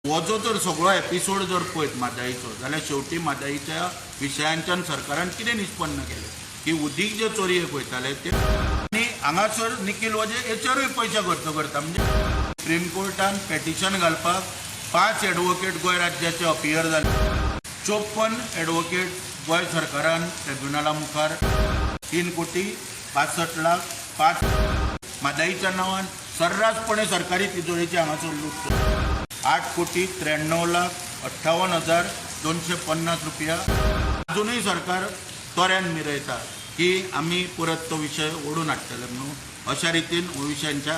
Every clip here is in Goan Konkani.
हो जो जर सगळो एपिसोड जर पळयत म्हादयचो जाल्यार शेवटी म्हादयच्या विशयांच्यान सरकारान कितें निश्पन्न केलें की उदीक जे चोरयेक वयताले ते आनी हांगासर निखील वजे हेचेरूय पयशे खर्च करता. म्हणजे सुप्रीम कोर्टान पेटिशन घालपाक 5 एडवोकेट गोंय राज्याचे अपियर जाले, 54 एडवोकेट गोंय सरकारान ट्रिब्युनला मुखार 3,62,05,000 म्हादयच्या नांवान सर्रासपणे सरकारी तिजोरेची हांगासर लूट 8,93,58,250 रुपया. अजूनय सरकार तोऱ्यान मिरयता की आमी परत तो विशय ओडून हाडटले म्हणून. अशा रितीन हो विशयांच्या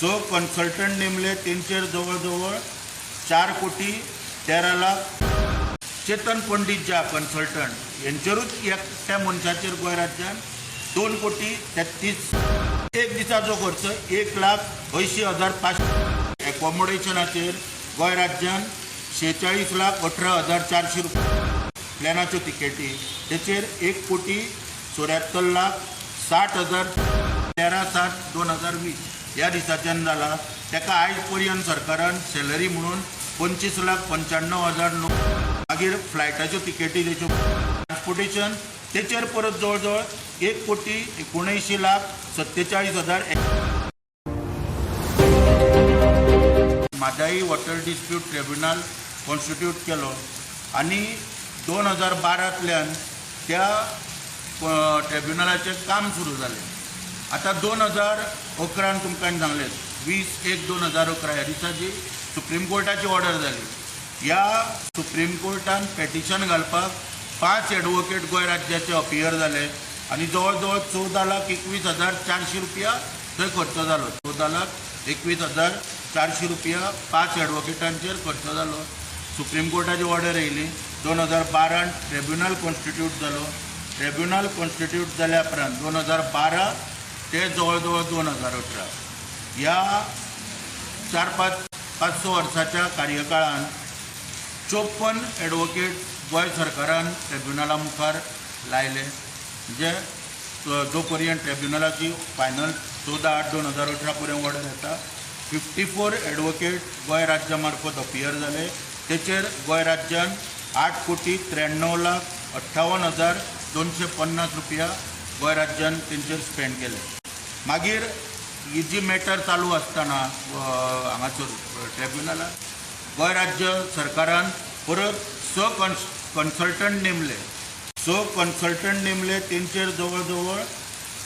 6 कन्सल्टंट नेमले तेंचेर जवळ जवळ 4,13,00,000. चेतन पंडीत जे कन्सल्टंट हेंचेरूच एकट्या मनशाचेर गोंय राज्यान 2,33,00,000. एक दिसाचो खर्च 1,80,500. एकोमोडेशनाचेर गोंय राज्यान 46,18,400 रुपया. प्लॅनाच्यो तिकेटी तेचेर 1,74,60,000. 13/7/2020 ह्या दिसाच्यान जाला तेका आयज पर्यंत सरकारान सॅलरी म्हणून 25,95,009. मागीर फ्लायटाच्यो तिकेटी, तेच्यो ट्रान्सपोर्टेशन तेचेर परत जवळ जवळ 1,79,47,000. Mhadei water dispute tribunal constitute केलो आनी 2012तल्यान त्या ट्रिब्युनलाचें काम सुरू जालें. आतां 2011 तुमकां हांवें सांगलें 20/1/2011 ह्या दिसा जी सुप्रीम कोर्टाची ऑर्डर जाली, ह्या सुप्रीम कोर्टान पेटिशन घालपाक 5 एडवोकेट गोंय राज्याचे अपियर जाले आनी जवळ जवळ 14,21,400 रुपया थंय खर्च जालो. 14,21,400 रुपया 5 एडवोकेटांचेर खर्च जालो. सुप्रीम कोर्टाची ऑर्डर येयली. 2012 ट्रिब्युनल कॉन्स्टिट्यूट जालो. ट्रिब्युनल कॉन्स्टिट्यूट जाल्या उपरांत 2012 ते जवळ जवळ 2018 ह्या 4-5 5-6 वर्साच्या कार्यकाळान 54 एडवोकेट गोंय सरकारान ट्रिब्युनला मुखार लायले. म्हणजे जो पर्यंत ट्रिब्युनलाची फायनल 14/8/2018 पर्यंत ऑर्डर येता 54 एडवोकेट गोंय राज्या मार्फत अपियर जाले. तेचेर गोंय राज्यान 8,93,58,250 रुपया गोंय राज्यान तेंचेर स्पेंड केले. मागीर ही जी मॅटर चालू आसतना हांगासर ट्रिब्युनलान गोंय राज्य सरकारान परत 6 कन्सल्टंट नेमले. 6 कन्सल्टंट नेमले तेंचेर जवळ जवळ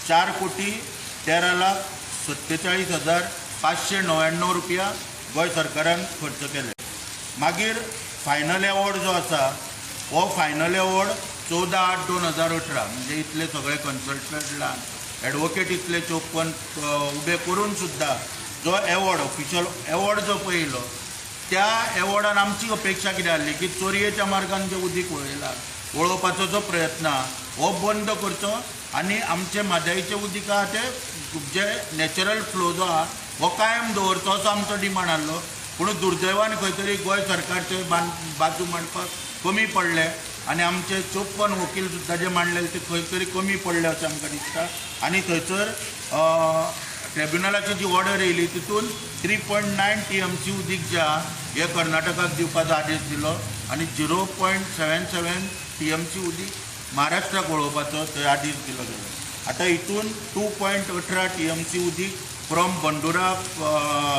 4,13,47,599 रुपया गोंय सरकारान खर्च केले. मागीर फायनल एवॉर्ड जो आसा हो फायनल एवॉर्ड 14/8/2018 म्हणजे इतले सगळे कन्सल्टंट एडवोकेट इतले 54 उबे करून सुद्दां जो एवॉर्ड ऑफिशियल एवॉर्ड जो पळयलो त्या एवॉर्डान आमची अपेक्षा कितें आहली की चोरयेच्या मार्गान जें उदीक वळयलां वळोवपाचो जो प्रयत्न आहा हो बंद करचो आनी आमचे म्हादयचें उदीक आहा तें जे नॅचरल फ्लो जो आहा हो कायम दवरचो असो आमचो डिमांड आहलो. पूण दुर्दैवान खंय तरी गोंय सरकारचे बाजू मांडपाक कमी पडले आनी आमचे 54 वकील सुद्दां जे मांडलेले ते खंय तरी कमी पडले अशें आमकां दिसता. आनी थंयसर ट्रिब्युनलाची जी ऑर्डर येयली तितून 3.9 TMC उदीक जें आहा हें कर्नाटकाक दिवपाचो आदेश दिलो आनी 0.77 TMC उदीक महाराष्ट्राक वळोवपाचो थंय आदेश दिलो गेलो. आतां हितून 2.18 TMC उदीक फ्रॉम बंडुरा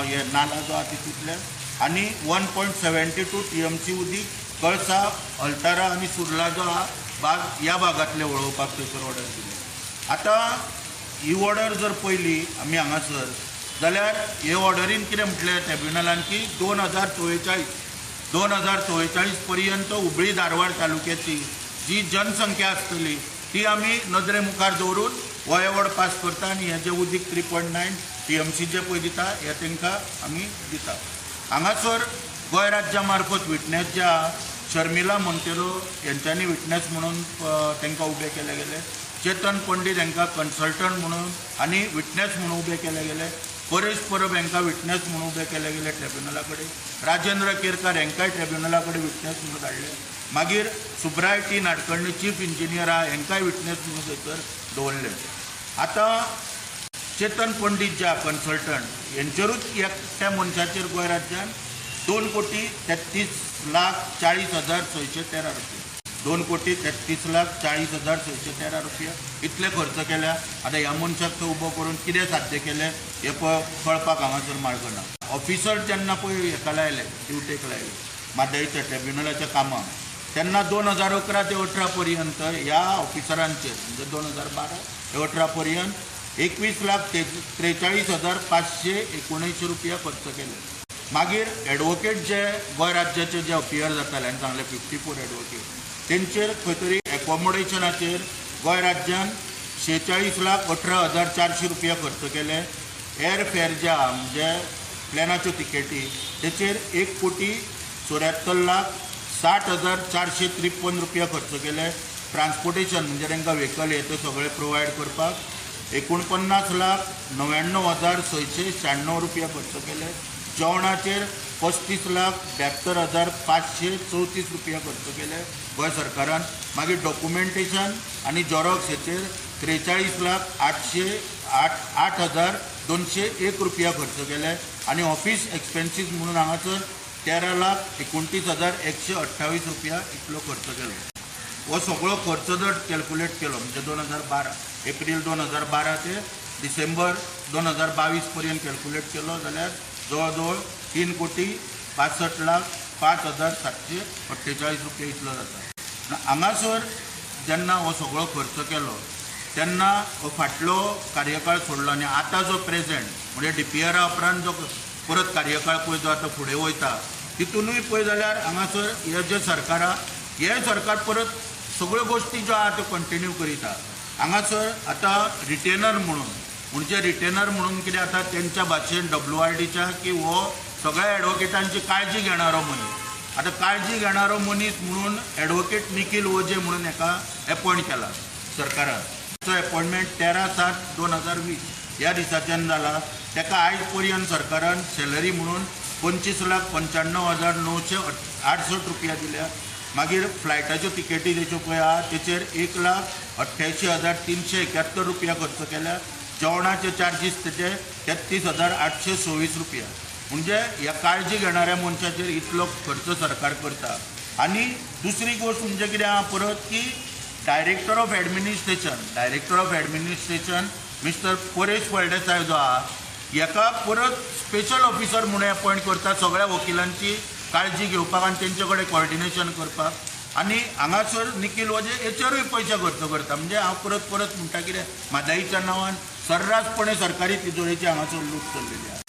हे नाला जो आहा तितूंतल्यान आनी 1.72 TMC उदीक कळसा, अल्तारा आनी सुर्ला जो आहा बाग ह्या भागांतले वळोवपाक थंयसर ऑर्डर दिली. आतां ही ऑर्डर जर पळयली आमी हांगासर जाल्यार हे ऑर्डरीन कितें म्हटलें ट्रिब्युनलान की 2044 पर्यंत हुबळी धारवाड तालुक्याची जी जनसंख्या आसतली ती आमी नदरे मुखार दवरून हो एवॉर्ड पास करता आनी हें जें उदीक 3.9 TMC जे पळय दिता हें तांकां आमी दिता. हांगासर गोंय राज्या मार्फत विटनेस जे आहा शर्मिला मोंतेरो हेंच्यांनी विटनेस म्हणून तांकां उबे केले गेले. चेतन पंडीत हांकां कन्सल्टंट म्हणून आनी विटनेस म्हणून उबे केले गेले. परेश परब हांकां विटनेस म्हणून उबे केले गेले ट्रिब्युनला कडेन. राजेंद्र केरकार हांकांय ट्रिब्युनला कडेन विटनेस म्हणून धाडले. मागीर Subray T Nadkarni chief engineer आहा हांकांय विटनेस म्हणून थंयसर दवरले. आतां चेतन पंडीत जे आहा कन्सल्टंट हेंचेरूच एकट्या मनशाचेर गोंय राज्यान 2,33,40,613 रुपया, 2,33,40,613 रुपया इतले खर्च केल्या. आतां ह्या मनशाक थंय उबो करून कितें साध्य केलें हें कळपाक हांगासर मार्ग ना. ऑफिसर जेन्ना पळय हेका लायले, ड्युटेक लायले म्हादयच्या ट्रिब्युनलाच्या कामाक, तेन्ना 2011 ते 18 पर्यंत ह्या ऑफिसरांचेर म्हणजे 2012 ते 18 पर्यंत 21,43,579 रुपया खर्च केले. मागीर एडवोकेट जे गोंय राज्याचे जे अपियर जाताले आनी सांगले 54 एडवोकेट, तेंचेर खंय तरी एकोमोडेशनाचेर गोंय राज्यान 46,18,400 रुपया खर्च केले. एअर फेर जे आहा म्हणजे प्लेनाच्यो तिकेटी तेचेर 1,74,60,453 रुपया खर्च केले. ट्रान्सपोर्टेशन म्हणजे तांकां व्हेकल हे ते सगळें प्रोवायड करपाक 49,99,696 रुपया खर्च केले. जेवणाचेर 35,72,534 रुपया खर्च केले गोंय सरकारान. मागीर डॉक्युमेंटेशन आनी झेरॉक्स हेचेर 43,808,201 रुपया खर्च केले. आनी ऑफिस एक्सपेन्सीस म्हणून हांगासर 13,29,128 रुपया इतलो खर्च केलो. हो सगळो खर्च जर कॅल्कुलेट केलो म्हणजे 2012 एप्रील 2012 ते डिसेंबर 2022 पर्यंत कॅल्कुलेट केलो जाल्यार जवळ जवळ 3,65,05,748 रुपया इतलो जाता. हांगासर जेन्ना हो सगळो खर्च केलो तेन्ना हो फाटलो कार्यकाळ सोडलो आनी आतां जो प्रेजेंट म्हणजे DPR उपरांत जो परत कार्यकाळ पळय जो आतां फुडें वयता तितूनूय पळय जाल्यार हांगासर हे जे सरकार आहा हे सरकार परत सगळ्यो गोश्टी ज्यो आहा त्यो कंटिन्यू करीता. हांगासर आतां रिटेनर म्हणून म्हणजे रिटेनर म्हणून कितें आतां तेंच्या भाशेन WRDच्या की हो सगळ्या एडवोकेटांची काळजी घेणारो मनीस, आतां काळजी घेणारो मनीस म्हणून एडवोकेट निखील ओजे म्हणून हेका एपॉयंट केला सरकारान. तो एपॉयंटमेंट 13/7/2020 ह्या दिसाच्यान जाला. ताका आयज पर्यंत सरकारान सॅलरी म्हणून 25,95,968 रुपया दिल्या. मागीर फ्लायटाच्यो तिकेटी ज्यो पळय आहा तेचेर 1,88,371 रुपया खर्च केल्या. जेवणाचे चार्जीस तेचे 33,826 रुपया. म्हणजे ह्या काळजी घेणाऱ्या मनशाचेर इतलो खर्च सरकार करता. आनी दुसरी गोश्ट म्हणजे कितें आहा परत की director of administration, director of administration mister Paresh Phaldesai जो आहा हेका परत स्पेशल ऑफिसर म्हणून एपॉयंट करता सगळ्या वकिलांची काळजी घेवपाक आनी तेंचे कडेन कॉर्डिनेशन करपाक. आनी हांगासर निखील वजे हेचेरूय पयशे खर्च करता. म्हणजे हांव परत परत म्हणटा कितें म्हादयच्या नांवान सर्रासपणे सरकारी तिजोरेची हांगासर लूट चल्लेली आसा.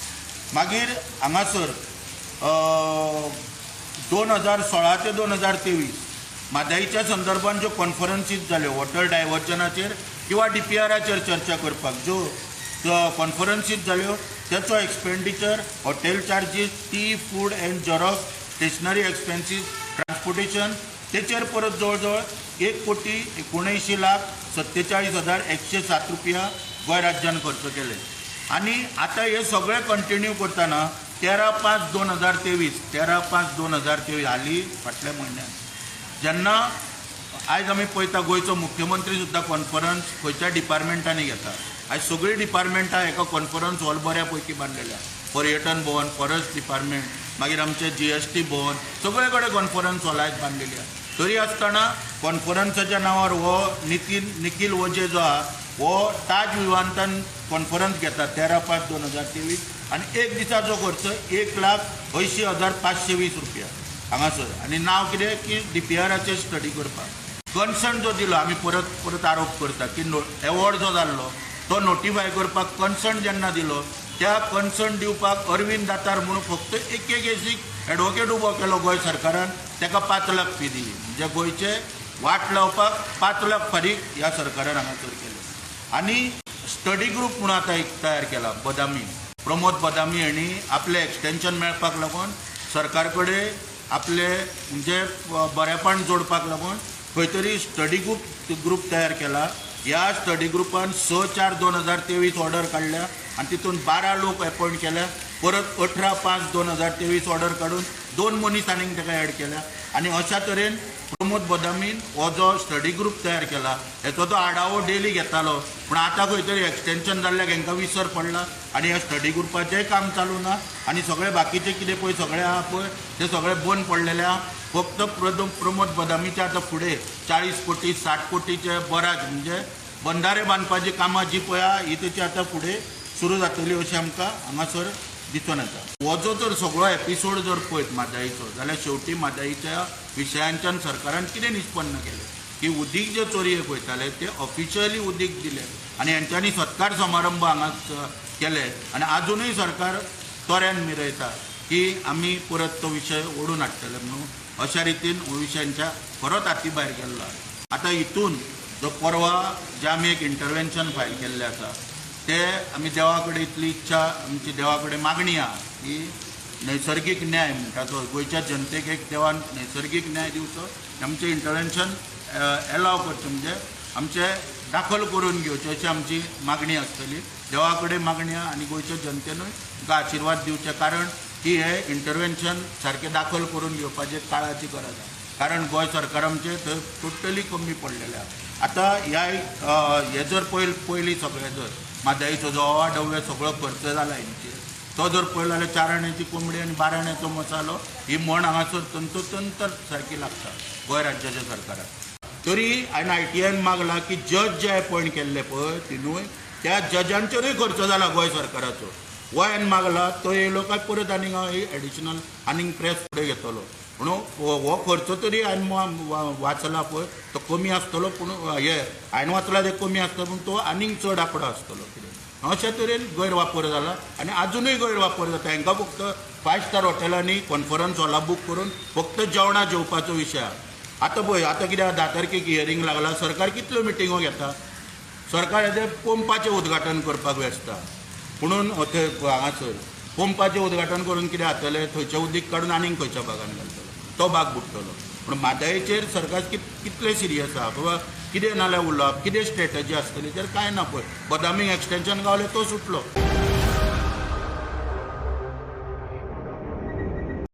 मागीर हांगासर 2016 ते 2023 म्हादयच्या संदर्भात ज्यो कॉन्फरन्सीस जाल्यो वॉटर डायवर्जनाचेर किंवा DPRाचेर चर्चा करपाक ज्यो कॉन्फरन्सीस जाल्यो तेचो expenditure, hotel charges, tea, food and xerox, stationery expenses, transportation तेचेर परत जवळ जवळ 1,79,47,107 रुपया गोंय राज्यान खर्च केले. आनी आतां हे सगळें कंटिन्यू करतना 13/5/2023 13/5/2023 हालीं फाटल्या म्हयन्यान जेन्ना आयज आमी पळयता गोंयचो मुख्यमंत्री सुद्दां कॉन्फरन्स खंयच्या डिपार्टमेंटांनी घेता. आयज सगळीं डिपार्टमेंटां एका कॉन्फरन्स हॉल बऱ्या पैकी बांदलेल्या, पर्यटन भवन, फॉरेस्ट डिपार्टमेंट, मागीर आमचें GST भवन, सगळे कडेन कॉन्फरन्स हॉल आयज बांदलेली आसा. तरी आसतना कॉन्फरन्साच्या नांवार हो निखील वजे जो आहा हो ताज विमानतळ कॉन्फरन्स घेता 13/5/2023 आनी एक दिसाचो खर्च 1,80,520 रुपया हांगासर. आनी नांव कितें की DPRाचेर स्टडी करपाक कन्सर्न जो दिलो, आमी परत परत आरोप करता की एवॉर्ड जो जाल्लो तो नोटिफाय करपाक कन्सर्न जेन्ना दिलो त्या कन्सर्न दिवपाक अरविंद दातार म्हणून फक्त एक एक एसीक एडवोकेट उबो केलो गोंय सरकारान, ताका 5 लाख फी दिली. म्हणजे गोंयचे वाट लावपाक 5 लाख फारीक ह्या सरकारान हांगासर केले. आनी स्टडी ग्रूप म्हणून आतां एक तयार केला बदामी, प्रमोद बदामी हांणी आपलें एक्सटेंशन मेळपाक लागून सरकार कडेन आपले म्हणजे बरेपण जोडपाक लागून खंय तरी स्टडी ग्रूप तयार केला. ह्या स्टडी ग्रुपान 6/4/2023 ऑर्डर काडल्या आनी तितून 12 लोक एपॉयंट केल्या. परत 18/5/2023 ऑर्डर काडून 2 मनीस आनीक ताका एड केल्या आनी अशा तरेन प्रमोद बदामीन हो जो स्टडी ग्रूप तयार केला हेचो तो आढावो डेली घेतालो, पूण आतां खंय तरी एक्सटेंशन जाल्ल्याक हेंकां विसर पडला आनी ह्या स्टडी ग्रुपाचेंय काम चालू ना आनी सगळे बाकीचे कितें पळय सगळे आहा पळय ते सगळे बंद पडलेले आहा. फक्त प्रमोद बदामीच्या आतां फुडें 40 कोटी 60 कोटीचे बराज म्हणजे बंधारे बांदपाची कामां जी पळय आहा ही तेची आतां फुडें सुरू जातली अशें आमकां हांगासर दिसून येता. हो जो जर सगळो एपिसोड जर पळयत म्हादयचो जाल्यार शेवटी म्हादयच्या विशयांच्यान सरकारान कितें निश्पन्न केलें की उदीक जे चोरयेक वयताले ते ऑफिशियली उदीक दिले आनी हेंच्यांनी सत्कार समारंभ हांगा केले आनी आजुनूय सरकार तोऱ्यान मिरयता की आमी परत तो विशय ओडून हाडटले म्हणून अशा रितीन हो विशय हेंच्या खरोच हाती भायर गेल्लो. आतां हितून जो परवा जे आमी एक इंटरवेन्शन फायल केल्लें आसा ते आमी देवा कडेन इतली इच्छा आमची देवा कडेन मागणी आहा की नैसर्गीक न्याय म्हणटा तो गोंयच्या जनतेक एक देवान नैसर्गीक न्याय दिवचो, आमचें इंटरवेन्शन एलाव करचें म्हणजे आमचें दाखल करून घेवचें अशी आमची मागणी आसतली. देवा कडेन मागणी आहा आनी गोंयच्या जनतेनूय तुका आशिर्वाद दिवचे, कारण की हे इंटरवेन्शन सारकें दाखल करून घेवपाचें काळाची गरज आहा, कारण गोंय सरकार आमचें थंय टोटली कमी पडलेलें आहा. आतां ह्या हे जर पयलीं सगळें जर म्हादयचो जो अवाढव्य सगळो खर्च जाला हेंचेर तो जर पळयलो जाल्यार 4 आण्याची कोंबडी आनी 12 आण्याचो मसालो ही म्हण हांगासर तंतोतंत सारकी लागता गोंय राज्याच्या सरकाराक. तरी हांवें आयटीआयन मागला की जज जे अपॉयंट केल्ले पळय तिनूय त्या जजांचेरूय खर्च जाला गोंय सरकाराचो. हो हांवें मागला तो येयलो काय परत आनीक हांव एडिशनल आनीक प्रेस फुडें घेतलो म्हणून हो खर्च तरी हांवें वाचला पळय तो कमी आसतलो, पूण हे हांवें वाचला ते कमी आसतलो पूण तो आनीक चड आंकडो आसतलो कितें. अशा तरेन गैरवापर जाला आनी आजुनूय गैरवापर जाता. हांकां फक्त 5 स्टार हॉटेलांनी कॉन्फरन्स हॉलां बूक करून फक्त जेवणां जेवपाचो विशय आहा. आतां पळय आतां कितें 10 तारखेक हियरींग लागला, सरकार कितल्यो मिटिंगो घेता, सरकार हेजें पंपाचें उद्घाटन करपाक व्यस्त आहा. पुणून थंय हांगासर पंपाचें उद्घाटन करून कितें जातलें, थंयचें उदीक काडून आनीक खंयच्या भागान घालतलो तो भाग बुडटलो. पूण म्हादयचेर सरकार कितलें सिरियस आहा बाबा, कितें नाल्यार उलोवप कितें स्ट्रेटजी आसतली तर कांय ना. पळय बदामीक एक्सटेंशन गावलें तो सुटलो.